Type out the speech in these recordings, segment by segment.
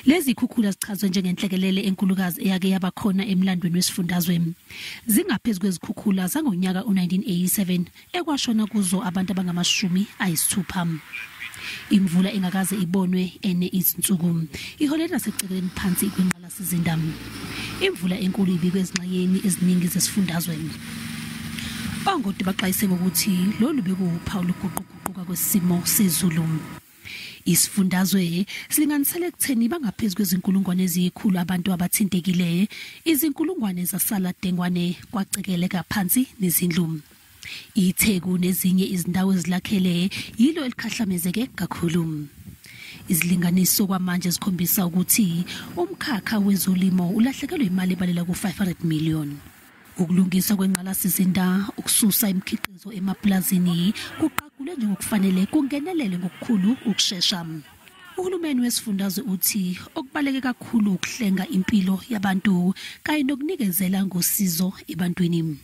Lezi zikhukhula zichazwe njengenhlekelele enkulukazi eyake yaba khona emlandweni wesifundazwe. Zingaphezu kwezikhukhula zangonyaka u-1987 ekwashona kuzo abantu abangama-60. Imvula engakaze ibonwe ene izinsuku iholela nasekucekeleni phansi kwengqalasizinda. Imvula enkulu ibikwe ezingxenyeni eziningi zesifundazwe. Ongoti baxwayise ngokuthi lolu bekuwuphawu lokuguquguquka kwesimo sezulu. Isifundazwe silinganisele ekutheni bangaphezu kwezinkulungwane eziyikhulu abantu abathintekile, izinkulungwane zasala dengwane kwacekeleka phansi nezindlu. ITheku nezinye izindawo ezilakhele yilo elikhahlamezeke kakhulu. Izilinganiso kwamanje zikhombisa ukuthi umkhakha wezolimo ulahlekelwe imali ebalelwa ku-500 million. Ukulungiswa kwengqalasizinda, ukususa imikhiqizo emapulazini kuqagulwe njengokufanele kungenelele ngokukhulu ukushesha. Uhulumeni wesifundazwe uthi okubaluleke kakhulu ukuhlenga impilo yabantu kanye nokunikezela ngosizo ebantwini.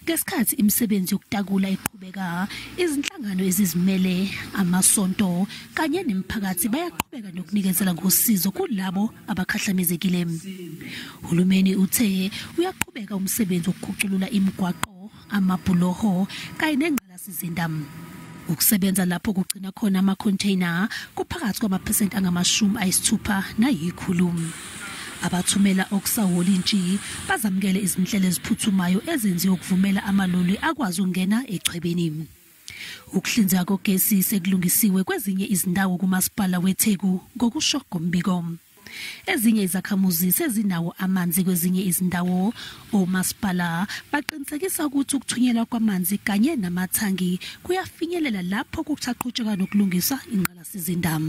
Ngesikhathi imisebenzi yokutakula iqhubeka, izinhlangano ezizimele, amasonto kanye nemiphakathi bayaqhubeka nokunikezela ngosizo kulabo abakhahlamezekile. Uhulumeni uthe uyaqhubeka umsebenzi wokukhuculula imigwaqo, amabhuloho kanye nengqalasizinda. Ukusebenza lapho kugcina khona ama-container kuphakathi kwamaphesenti angama-61. Abathumela okusawolintshi bazamukele izinhlelo eziphuthumayo ezenziwe ukuvumela amaloli akwazi ukungena echwebeni. Ukuhlinzeka kogesi sekulungisiwe kwezinye izindawo kumasipala weTheku ngokusho kombiko. Ezinye izakhamuzi sezinawo amanzi kwezinye izindawo. Omasipala baqinisekisa ukuthi ukuthunyelwa kwamanzi kanye namathangi kuyafinyelela lapho kusaqhutshekwa nokulungisa ingqalasizinda.